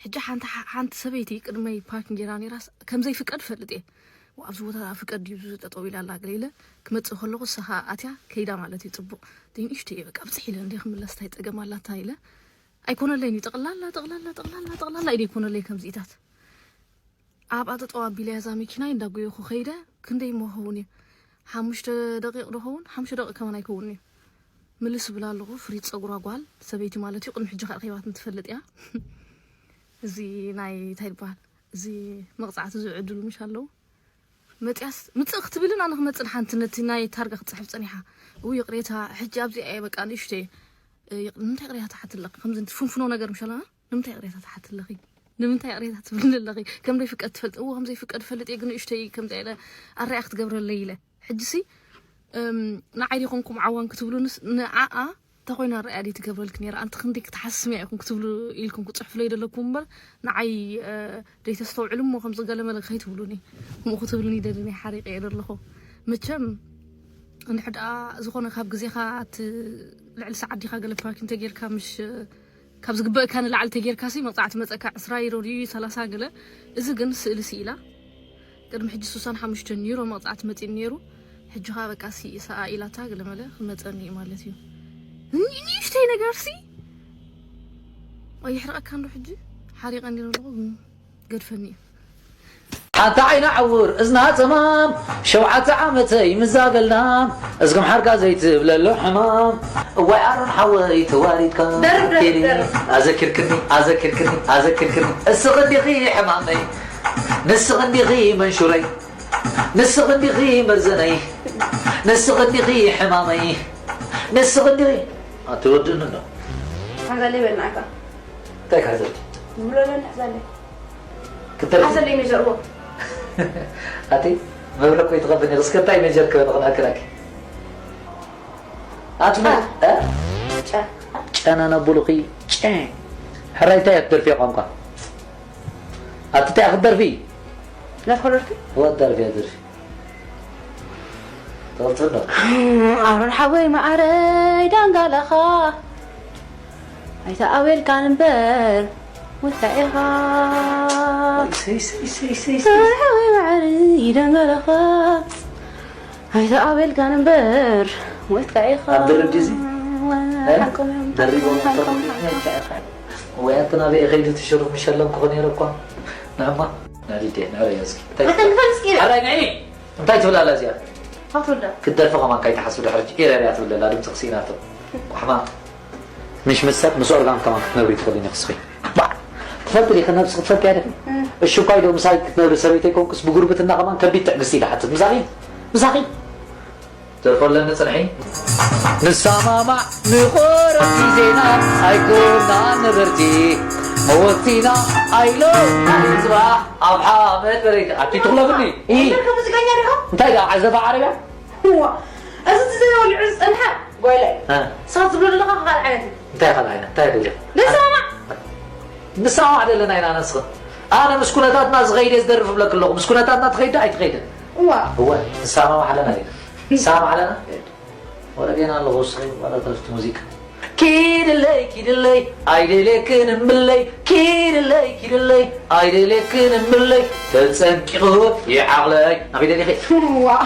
ሕጂ ሓንቲ ሓ-፣ ሓንቲ ሰበይቲ ቅድመይ ፓርኪን ጌራ ነይራስ ከም ዘይፍቀድ እፈልጥ እየ። "ዋ፣ ኣብዚ ቦታ ፍቀድ ድዩ ጠጠው ኢላ ኣላ?" ገለ ኢለ ክመጽእ ከለኹ፣ "ንሳ ከኣ ኣትያ ከይዳ ማለት እዩ፣ ጽቡቕ። ደይ ንእሽተይ እየ፣ በቃ ብጽሕ ኢለ እንደ ክምለስ፣ እንታይ ጸገም ኣላታ?" ኢለ ኣይኮነለይን እዩ። ጠቕላላ፣ ጠቕላላ፣ ጠቕላላ፣ ጠቕላላ ኢለ ኣይኮነለይ ከምዚኢታት። ኣብኣ ጠጠው ኣቢለያ እዛ መኪናይ እንዳጎየኹ ከይደ፣ ክንደይ እሞ ክኸውን እዩ? ሓሙሽተ ደቂቕ ዶ ኸውን? ሓሙሽተ ደቂቕ ከማን ኣይከውንን እዩ። ምልስ እብል ኣለኹ፣ ፍሪዝ ጸጉራ ጓል ሰበይቲ ማለት እዩ፣ ቅድሚ ሕጂ ከኣ ረኺባትኒ ትፈልጥ እያ። እዚ ናይ እንታይ ይበሃል? እዚ መቕጻዕቲ ዝዕድሉ ምሽ ኣለዉ። መጽያስ ምጽእ ክትብልን ኣነ ክመጽእ ንሓንቲ ነቲ ናይ ታርጋ ክትጽሕፍ ጸኒሓ። እው ይቕሬታ፣ ሕጂ ኣብዚኣ እየ በቃ ንእሽተይ፣ እ፣ ይቕ-፣ ንምንታይ ይቕሬታ ትሓትለኺ? ከምዚ ፍንፍኖ ነገር ምሽ ኣለና? ንምንታይ ይቕሬታ ትሓቲ ኣለኺ? ንምንታይ ይቕሬታ ትብልኒ ኣለኺ? ከም ዘይፍቀድ ትፈልጥ? እዎ፣ ከም ዘይፍቀድ እፈልጥ እየ፣ ግን ንእሽተይ ከምዚ ኢለ ኣረኣያ ክትገብረለይ ኢለ። ሕጂሲ፣ እም፣ ንዓይ ዲኹም ዓዋን ክትብሉንስ፣ ንዓኣ እንተኾይና ኣረኣያ ደይ ትገብረልኪ ነይራ? ኣንቲ ክንደይ ክትሓስምያ ኢኹም ክትብሉ ኢልኩም ክትጽሕፉለይ ዘለኩም እምበር፣ ንዓይ፣ እ፣ ደይ ተስተውዕሉ እሞ ከምዚ ገለመለ ከይትብሉኒ። ከምኡ ክትብሉኒ ይደልን እየ፣ ሓሪቐ እየ ዘለኹ። መቸም፣ እንድሕር ደኣ ዝኾነ ካብ ግዜኻ እቲ ልዕሊ ሰዓት ዲኻ ገለ ፓርኪን ተጌርካ ምሽ ካብ ዝግበእካ ንላዕሊ ተጌርካሲ መቕጻዕቲ መጸካ ዕስራ ዩሮ ድዩ ሰላሳ ገለ። እዚ ግን ስእሊ ስኢላ ቅድሚ ሕጂ ሱሳን ሓሙሽተን ዩሮ መቕጻዕቲ መጺኡ ነይሩ። ሕጂ ኸኣ በቃ ሲ-፣ ሰኣ ኢላታ ገለ መለ ክመጸኒ እዩ ማለት እዩ። ኒ-፣ ንእሽተይ ነገርሲ ኣይሕረቐካ እንዶ ሕጂ ሓሪቐ ነይረ ኣለኹ ግን ገድፈኒ እዩ። ሓንቲ ዓይና ዕውር እዝና ጸማም ሸውዓተ ዓመተይ ምዛበልና እዝግም ሓርካ ዘይትብለሉ ሕማም እዋይ ኣሮን ሓወይ ተዋሪድካ ደርብ፣ ደርብ፣ ኬሪ ደርብ። ኣዘኪርክኒ ኣዘኪርክኒ ኣዘኪርክኒ እስኺ እንዲኺ ሕማመይ ንስኺ እንዲኺ መንሹረይ ንስኺ እንዲኺ መርዘነይ ንስኺ እንዲኺ ሕማመይ ንስኺ እንዲኺ ኣትወድን እንዶ ሓዛለይ በልናካ እንታይ ካዘልኪ ዝብሎ ለኒ ሓዛለይ ክትደርፊ ሓዘለይ ሜጀር እዎ ኣቲ መብረ እኮ ይትቐብኒ እስከ እንታይ ሜጀር ክበል ክነኣክለኪ ኣቲ ጨ ጨና ነቡሉኺ ጨ ሕራይ እንታይ ክትደርፊ ቋንቋ ኣቲ እንታይ ክትደርፊ ናትኮለርኪ ወደርፊ ደርፊ ትፈልጥዶ ኣሮን ሓወይ መዓረይ ዳንጋላኻ ኣይተኣወልካን እምበር ወታ ኢኻ ኣሮን ሓወይ መዓረይ ዳንጋላኻ ኣይተኣወልካን እምበር ወታ ኢኻ ኣብ ድርብ ድዚ ደሪቦም ወያትና በይ ከይዱ ትሽሩፍ ምሸሎም ክኾን ነይሩ እኳ ንዕማ ንዕድዴ ንዕረዮ እስኪ እንታይ ትብል ኣላ እዚኣ ክትደርፊ ከማን ካይትሓስብ ድሕሪ ኢረርያ ትብል ኣላ ድምፂ ክስኢናቶ ቋሕማ ምሽ ምስ ሰብ ምስ ኦርጋን ከማን ክትነብሪ ትኽእሊ ንኽስኺ ትፈልጢ ዲኺ ነብሲ ክትፈልጥያ ዲኺ እሺ እኳ ኢዶ ምሳይ ክትነብሪ ሰበይተይ ኮንኩስ ብጉርብትና ከማን ከቢድ ትዕግስቲ ኢለ ሓትት ምሳኺ ምሳኺ ደርፎ ኣለኒ ፅንሒ ንሰማማዕ ንቆረብ ግዜና ኣይኮና ነበርቲ መወቲና ኣይሎና ንፅባሕ ኣብ ሓመድ በረይቲ ኣቲ ትኽለፍኒ እንታይ ደኣ ዓዘባ ዓረብያ እዚ ዘይወልዑ ዝፀንሐ ጓይላይ ሳት ዝብሎ ዘለኻ ካልእ ዓይነት እንታይ ካልእ ዓይነት እንታይ ደለ ንሰማማዕ ንሰማማዕ ደለና ኢና ነስኽን ኣነ ምስ ኩነታትና ዝኸይደ ዝደርፍ ብለክ ኣለኹ ምስ ኩነታትና ትኸይደ ኣይትኸይደ እዋ እወ ንሰማማዕ ኣለና ኢና ንሰማማዕ ኣለና ወረዴና ኣለኹ ስኺ ዋላ ተፍቲ ሙዚቃ ኪድለይ ኪድለይ ኣይደልየክን እምብለይ ኪድለይ ኪድለይ ኣይደልየክን እምብለይ ተጸንቂቑ ይዓቕለይ ናበይ ደሊኺ ዋ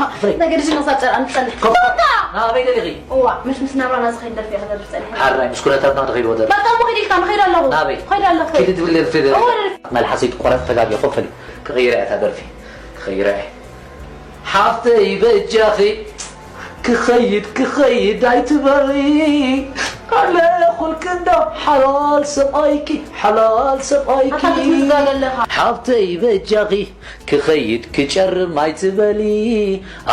ነገድሽ ነሳ ጸርኣን ትጸንሕ ኮታ ኣበይ ደሊኺ? እዋ፣ ምስ ምስ ናብራና ዝኸይድ ደርፊ እየ ክደርፍ ጸኒሐ። ሓራይ፣ ምስ ኩነታትና ትኸይድዎ ደርፊ። በቃ እሞ ኪድ ኢልካ ንኸይድ ኣለኹ። ናበይ? ኸይድ ኣለኹ። ኪድ ትብል ደርፊ ደ-፣ እዋ፣ ደርፊ። መልሓሰይ ትቆረጽ ተጋጊ ኮፈሊ። ክቕይራ እያ እታ ደርፊ። ክቕይራ እየ። ሓፍተይ በጃኺ ክኸይድ ክኸይድ ኣይትበሊ። ኣለኹልኪ እንዶ ሓላል ሰብኣይኪ፣ ሓላል ሰብኣይኪ። ኣታ ክትምዝጋግ ኣለኻ። ሓፍተይ በጃኺ ክኸይድ ክጨርም ኣይትበሊ።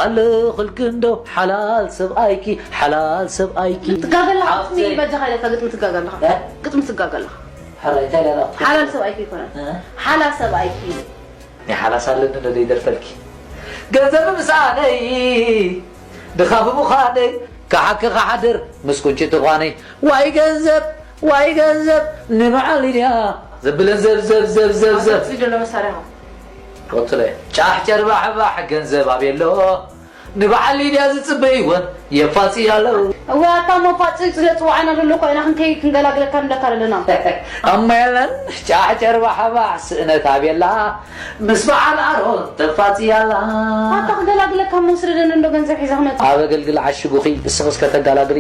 ኣለኹልኪ እንዶ ሓላል ሰብኣይኪ፣ ሓላል ሰብኣይኪ። ትጋገ ኣለኻ፣ ሓፍተይ። ግጥሚ በጃኻ ኢለካ ግጥሚ ትጋገ ኣለኻ። እ? ግጥሚ ትጋገ ኣለኻ። ሓራይ፣ እንታይ ኢላ? ሓላል ሰብኣይኪ ይኮነን። እ? ሓላል ሰብኣይኪ። ናይ ሓላስ ኣለኒ ዶ ዘይደርፈልኪ? ገንዘብ ምሳነይ ድኻ ብምዃነይ፣ ክሓኪ ክሓድር ምስ ቁንጭቲ ጓነይ። ዋይ ገንዘብ፣ ዋይ ገንዘብ፣ ንበዓል ኢድያ ዘብለን ዘብ፣ ዘብ፣ ዘብ፣ ዘብ፣ ዘብ። ኣብዚ ዘሎ መሳርያ። ቀጽለ። ጫሕ ጨርባሕባሕ ገንዘብ ኣበይ ኣሎ? ንበዓል ኢድያ ዝጽበይ እውን የፋጽያ ኣለዉ። እዋ፣ ኣታ እሞ ፋጽ ስለ ጽዋዕና ዘሎ እኮ ኢና ክንከይ ክንገላግለካ ንብለካ ዘለና። እማ የለን፣ ጫሕ ጨርባሕባሕ ስእነት ኣበይ ኣላ? ምስ በዓል ኣሮን ተፋጽያ ኣላ። ኣታ ክገላግለካ እሞ ስደደኒ እንዶ ገንዘብ ሒዘ ክመጽእ። ኣብ ኣገልግል ዓሽጉኺ እስኽስ ከተጋላግሊ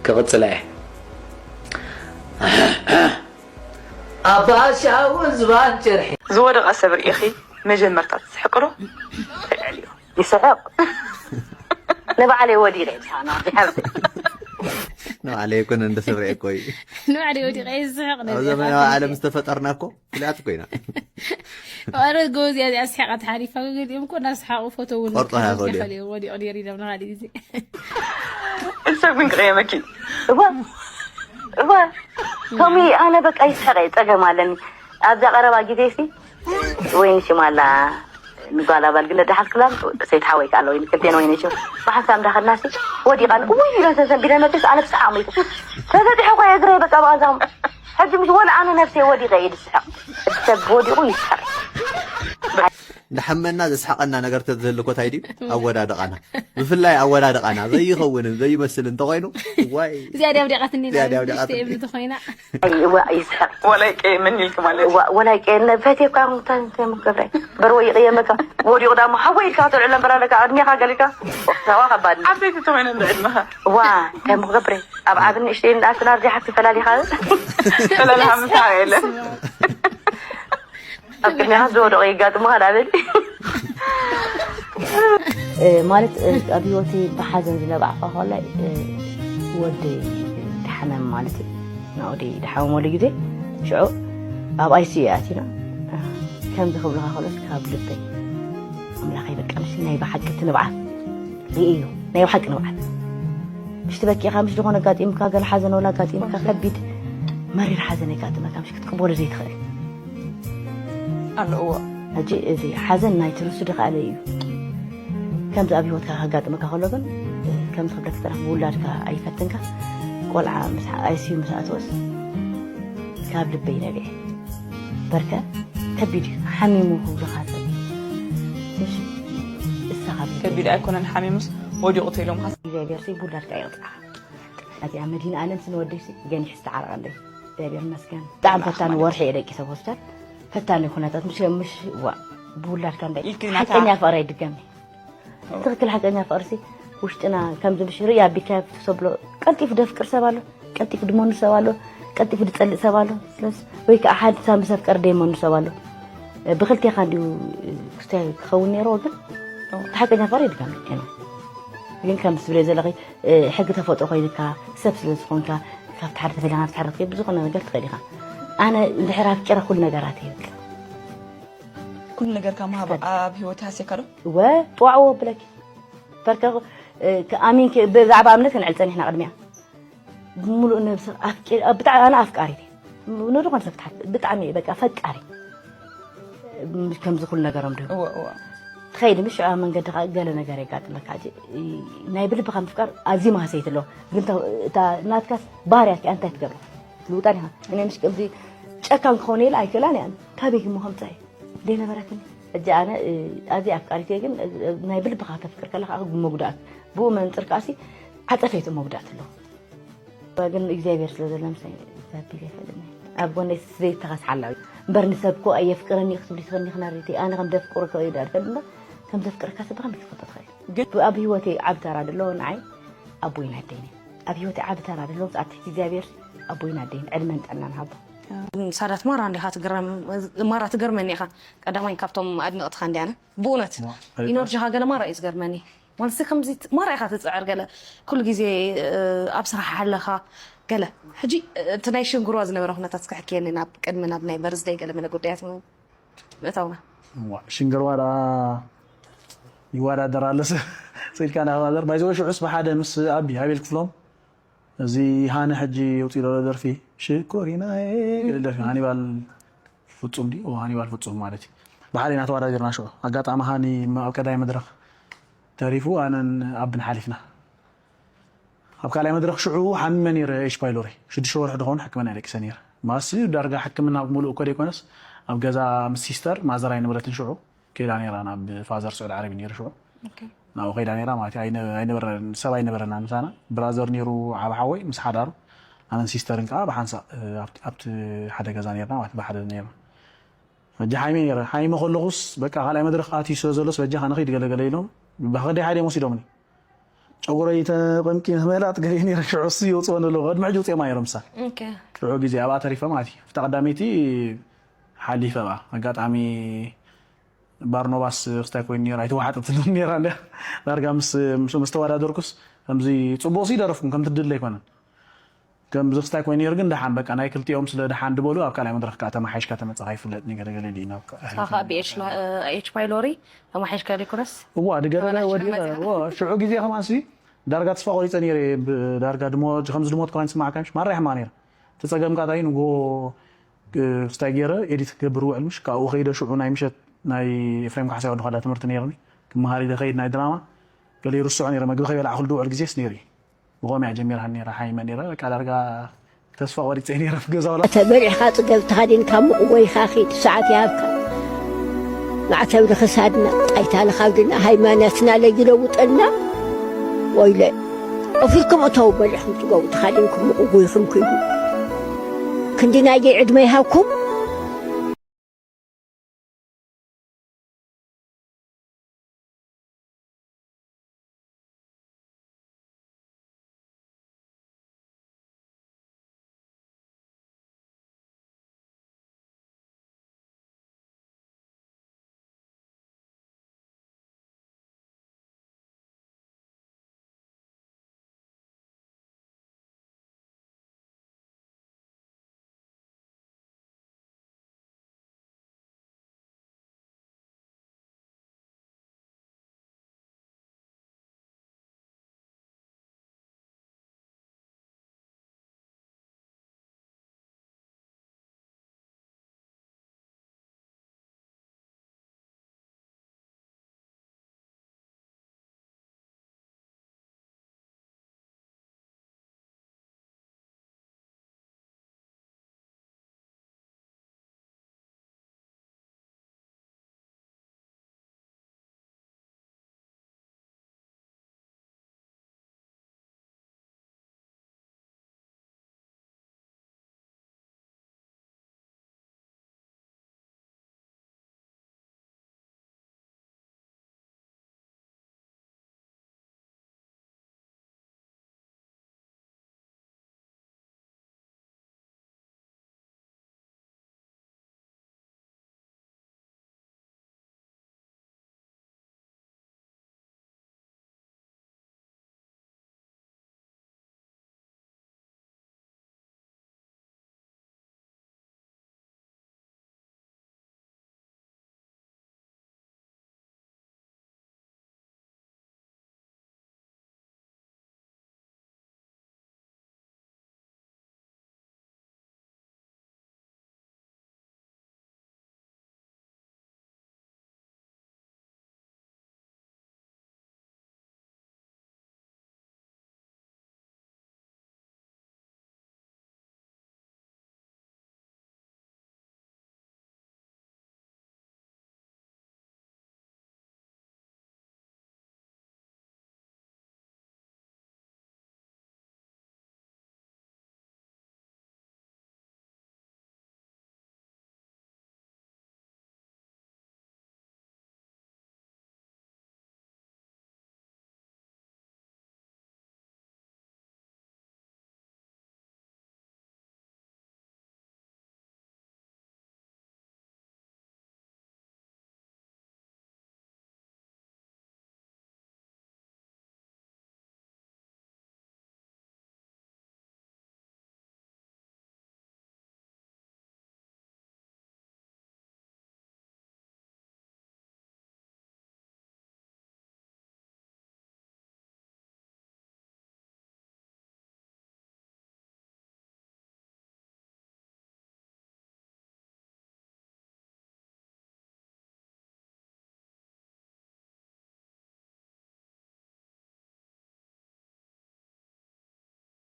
ክቕጽላ እየ። ኣባ ሻውን ዝባን ጨርሒ። ዝወደቐ ሰብ ርኢኺ መጀመርታ ትስሕቂ ዶ? ትልዕልዮ። ይስሕቕ። ንባዕለይ ወዲቐ እየ ዝስሕቕ፣ ናብቲ ሓብቲ። ንባዕለይ ኣይኮነን፣ እንደ ሰብ ርኤ እኮ እዩ። ንባዕለይ ወዲቐ እየ ዝስሕቕ ኣብ ነዚ ዘመናዊ ኢኻ ዓለም ትብሊ። ዝተፈጠርና እኮ ፍሉያት እኮ ኢና። ኣረ ጎበዝ እያ እዚኣ፣ ስሒቓ ተሓሊፋ። ገሊኦም እኮ እናሰሓቑ ፎቶ እውን ቆርጦ እያ ከልኦት ከልዮ። ይኸልዩ፣ ወዲቑ ነይሩ ኢሎም ንኻሊእ ግዜ። ሰብ ግን ክቕየመኪ። እወ፣ እወ። ቶሚ፣ ኣነ በቃ ይስሕቕ እየ፣ ጸገም ኣለኒ። ኣብዛ ቀረባ ግዜ ሲ፣ ወይኒ ሽም ኣላ፣ ንጓል ኣባል ግን ደሓልክላን፣ ሰይድ ሓወይ ከኣ ኣሎ፣ ወይኒ ክልቴን ወይኒ ሽም። ብሓንሳብ እንዳኸድና ሲ፣ ወዲቓ፣ ውይ ኢለን ተሰንቢለን መጥስ፣ ኣነ ብሰሓቕ ሞይተ። ተዘጢሑ እኮ እግረይ በቃ ብቐንዛኹም። ሕጂ ምሽ ወላ ኣነ ነብሰይ ወዲቐ እየ ዝስሕቕ። እቲ ሰብ ወዲቑ ይስሕቕ። እንዳሓመና ዘስሓቐና ነገር ተዝህሉ እኮ እንታይ ድዩ? ኣወዳድቓና። ብፍላይ ኣወዳድቓና ዘይኸውንን ዘይመስልን እንተኾይኑ፣ ዋይ። እዚኣ ድያ ኣውዲቓትኒ እዚኣ ድያ ናበይ ኣውዲቓትኒ። ንእሽተይ እብሊ ተኾይና። እዋ፣ ይስሕቕ። ወላይ ቀየመኒ ኢልኪ ማለት እዩ። እዋ፣ ወላይ ቀየመኒ፣ ፈትየካ እንታይ፣ እንታይ ምገብረ? በርወ ይቕየመካ። ወዲቑ ዳሞ ሓወይ ኢልካ ክትልዕሎ እምበር ኣለካ፣ ዕድሜኻ ገሊካ። ሰዋ ከባድ እዩ። ዓበይቲ ተኾይነ እንዶ ዕድመኻ። እዋ፣ እንታይ ምገብረ? ኣብ ዓብን ንእሽተይን ኣስና ኣብዚ ሓንቲ ፈላሊኻ። ፈላሊኻ ምሳኻ የለን። ኣብ ቅድሚኻ ዝወደቑ የጋጥሙኻ ዳብል። እ፣ ማለት፣ እ፣ ኣብ ህይወተይ ብሓዘን ዝነባዕኳ ከላይ፣ እ፣ ወደይ ድሓመም ማለት እዩ። ናኦደይ ድሓመመሉ ግዜ፣ ሽዑ ኣብ ኣይ ሲ ዩ ኣቲና። እ፣ ከምዚ ክብልኻ ከሎስ ካብ ልበይ፣ ኣምላኸይ፣ በቃ፣ ምሽ ናይ ብሓቂ እቲ ንብዓት ርእዮ፣ ናይ ብሓቂ ንብዓት። ምሽ ትበኪኻ፣ ምሽ ዝኾነ ኣጋጢሙካ፣ ገለ ሓዘን ወላ ኣጋጢሙካ፣ ከቢድ መሪር ሓዘን የጋጥመካ፣ ምሽ ክትቅበሎ ዘይትኽእል። ኣሎ፣ እዎ። ሕጂ እዚ ሓዘን ናይቲ ንሱ ድኸኣለ እዩ። ከምዚ ኣብ ህይወትካ ከጋጥመካ ከሎ ግን፣ ከምዚ ክብለካ ከለኹ፣ ብውላድካ ኣይፈትንካ። ቆልዓ ምስ ኣይ ሲ ዩ ምስ ኣተወስ ካብ ልበይ ነቢዐ። በርከ ከቢድ እዩ፣ ሓሚሙ ክብሉኻ ሰብ። እሺ፣ እሳ ካብ ልበይ ከቢድ ነቢዐ። ኣይኮነን፣ ሓሚሙስ ወዲቑ ተኢሎምኻ። እግዚኣብሔር ሲ ብውላድካ ይቕፅዓኻ። እዚኣ መድህን ኣለም ስንወደይ ሲ ገኒሕ ዝተዓረቐለይ። እግዚኣብሔር ይመስገን። ብጣዕሚ ፈታኒ ወርሒ እየ ደቂሰ ኣብ ሆስፒታል። ፈታኒ ኩነታት፣ ምሽ፣ ምሽ፣ ዋ፣ ብውላድካ እንታይ ኢልኪ ናታ ሓቀኛ ፍቕሪ ኣይድገም። ትኽክል፣ ሓቀኛ ፍቕሪ ሲ ውሽጥና ከምዚ ምሽ ርእያ ኣቢልካ ትሰብሎ። ቀልጢፉ ደፍቅር ሰብ ኣሎ፣ ቀልጢፉ ድመኑ ሰብ ኣሎ፣ ቀልጢፉ ድጸልእ ሰብ ኣሎ። ስለዚ ወይ ከዓ ሓደ ሳብ ምስ ኣፍቀረ ደይመኑ ሰብ ኣሎ። ብክልቴኻ እንዲዩ ክስታይ ክኸውን ነይርዎ፣ ግን እቲ ሓቀኛ ፍቕሪ ኣይድገም። ግን ከም ትብለይ ዘለኺ፣ እ፣ ሕጊ ተፈጥሮ ኮይንካ፣ ሰብ ስለ ዝኾንካ፣ ካብቲ ሓደ ተፈሊኻ ናብቲ ሓደ ክትከይድ ብዝኾነ ነገር ትኽእል ኢኻ። ኣነ እንድሕር ኣፍቂረ ኩሉ ነገራት ይብል። ኩሉ ነገርካ ምሃብ ኣብ ህይወት ይሃስየካ ዶ? እወ፣ ጥዋዕዎ ብለኪ። በርከ፣ እ፣ ኣሚንኪ፣ ብዛዕባ እምነት ክንዕል ጸኒሕና ቅድሚያ። ብምሉእ ነብሲ ኣፍቂር-፣ እ፣ ብጣዕ-፣ ኣነ ኣፍቃሪት እየ። ንዝኾነ ሰብ ትሓት-፣ ብጣዕሚ እየ በቃ ፈቃሪ። ከምዚ ኩሉ ነገሮም ድዩ? እወ፣ እወ። ትኸይድ፣ ምሽ ኣብ መንገድኻ ገለ ነገር የጋጥመካ። ሕጂ፣ ናይ ብልብኻ ምፍቃር ኣዝዩ መሃሰይቲ ኣለዎ። ግን እታ፣ እታ ናትካስ ባህርያት ከኣ እንታይ ትገብራ? ትልውጣን ኢኻ። እኔ ምሽ ከምዚ ጨካን ክኸውን ኢለ ኣይክእላን እየ። ካበይ እሞ ከምጻ እየ? ዘይነበረትኒ። ሕጂ ኣነ፣ እ፣ ኣዝየ ኣፍቃሪት እየ፣ ግን፣ እ፣ ናይ ብልብኻ ተፍቅር ከለኻ መጉዳእት። ብኡ መንጽር ከኣሲ ዓጸፈይቱ መጉዳእት ኣለዎ። ግን እግዚኣብሔር ስለ ዘሎ ምሳይ ዘቢለ ይፈልጥኒ። ኣብ ጎነይ ዘይተኸስ ሓላዊ። እምበር ንሰብ እኮ ኣየፍቅረኒ እዩ ክትብሊ ትኽእልኒ ክናርይቲ። ኣነ ከም ደፍቅሮ እኮ እዩ ዳር ፈልጥ እምበር ከም ዘፍቅረካ ሰብ ብኸመይ ክትፈልጦ ትኽእል? ግን ኣብ ህይወተይ ዓቢ ተራ ዘለዎ ንዓይ ኣቦይን ኣደይን እዮም። ኣብ ህይወት ዓቢ ተራ ዘለዎም ኣብቲ እግዚኣብሔር ኣቦይን ኣደይን ዕድመን ጥዕናን ሃቦ። ሳዳት ማራ እንዲኻ ትግረም። ማራ ትገርመኒ ኢኻ። ቀዳማይ ካብቶም ኣድነቕትኻ እንዲያነ ብእውነት ኢኖርጂኻ ገለ ማራ እዩ ዝገርመኒ። ማለት ከምዚ ማራ ኢኻ ትፅዕር ገለ ኩሉ ግዜ ኣብ ስራሕ ኣለኻ ገለ ሕጂ እቲ ናይ ሽንግርዋ ዝነበረ ኩነታት እስከ ሕክየኒ ናብ ቅድሚ ናብ ናይ በርዝደይ ገለ መለ ጉዳያት ምእታውና። ሽንግርዋ ደኣ ይወዳደር ኣለስ ስኢልካ ናባዘር ባይዘወ ሽዑስ ብሓደ ምስ ኣቢ ሃቤል ክፍሎም እዚ ሃነ ሕጂ የውፅእ ዘሎ ደርፊ ሽኮሪና ደርፊ ሃኒባል ፍፁም ዲ ሃኒባል ፍፁም ማለት እዩ። ብሓደ ኢና ተወዳዲርና ሽዑ ኣጋጣሚ ሃኒ ኣብ ቀዳይ መድረክ ተሪፉ ኣነን ኣብን ሓሊፍና። ኣብ ካልኣይ መድረክ ሽዑ ሓሚመ ነይረ ኤች ፓይሎሪ ሽዱሽተ ወርሒ ድኸውን ሕክምና ደቂሰ ነይረ። ማሲ ዳርጋ ሕክምና ብምሉእ እኮ ደይኮነስ ኣብ ገዛ ምስ ሲስተር ማዘር ኣይነበረትን ሽዑ ከይዳ ነይራ ናብ ፋዘር ስዑድ ዓረቢ ነይሩ ሽዑ ናብኡ ከይዳ ነይራ ማለት እዩ። ኣይነ- ኣይነበረ- ሰብ ኣይነበረና ምሳና ብራዘር ነይሩ ዓብ ሓወይ ምስ ሓዳሩ ኣነን ሲስተርን ከዓ ብሓንሳእ ኣብቲ- ኣብቲ ሓደ ገዛ ነርና ማለት ብሓደ ነርና። ሕጂ ሓይመ ነይረ ሓይመ ከለኹስ በቃ ካልኣይ መድረክ ኣትዩ ስለ ዘሎስ በጃኻ ንኸይድ ገለገለ ኢሎም ብክንደይ ሓይለ ወሲዶምኒ። ጨጉረይ ተቐምቂመ መላጥ ገለ ነይረ ሽዑ እሱ ይወፅኦ ኣለዎ ቅድሚ ሕጂ ውፅኦም ኣይሮም ምሳ ሽዑ ግዜ ኣብኣ ተሪፈ ማለት እዩ። ኣብታ ቀዳመይቲ ሓሊፈ ብኣ ኣጋጣሚ ባርኖባስ ክስታይ ኮይኑ ነይሩ ኣይተዋሓጠትሉን ነይራ እንድያ ዳርጋ ምስ ምስ- ምስ ተወዳደርኩስ ከምዚ ፅቡቕ ሲ ደረፍኩም ከምቲ ድል ኣይኮነን ከምዚ ክስታይ ኮይኑ ነይሩ ግን ደሓን በቃ ናይ ክልቲኦም ስለ ደሓን ድበሉ ኣብ ካልኣይ መድረክ ከዓ ተማሓይሽካ ተመፀኻ ይፍለጥ ገለገለ ኢሉ ናብ ንስኻ ከዓ ብኤች ላ- ኤች ፓይሎሪ ተማሓይሽካ ዘይኮነስ እዋ ድገረለ ተበላሽካ ወዲቐ መፂኻ። እዎ፣ ሽዑ ግዜ ከማን ሲ ዳርጋ ተስፋ ቆሪፀ ነይረ ብ- ዳርጋ ድሞ ከምዚ ድሞት ከማን ስማዕካ ምሽ ማራ ይሕማ ነይረ እቲ ፀገም ቃታይ ንጎ ክስታይ ገይረ ኤዲት ክገብር ውዕል ምሽ ካብኡ ከይደ ሽዑ ናይ ምሸት ናይ ኤፍሬም ካሕሳይ ወዲ ኳላ ትምህርቲ ነይርኒ ክመሃር ኢለ ከይድ ናይ ድራማ ገለ ይርስዖ ነይረ መግቢ ከይበላዕኩሉ ድውዕል ግዜስ ነይሩ እዩ። ብኸምኡ እያ ጀሚራ ነይራ ሓይመ ነይራ በቃ ዳርጋ ተስፋ ቆሪፀ ነይረ ኣብ ገዛ ወላ ተበሊዕካ ፅገብ ተኸዲንካ ሙቕ ጎይኻ ኺድ ሰዓት ይሃብካ ማዕተብ ንኽሳድና ጣይታ ንኻብድና ሃይማኖትና ለይለውጠልና ወይለ ኦፊርኩም እተው በሊዕኩም ፅገቡ ተኸዲንኩም ሙቕ ጎይኹም ኪዱ ክንዲ ናይዘይ ዕድመ ይሃብኩም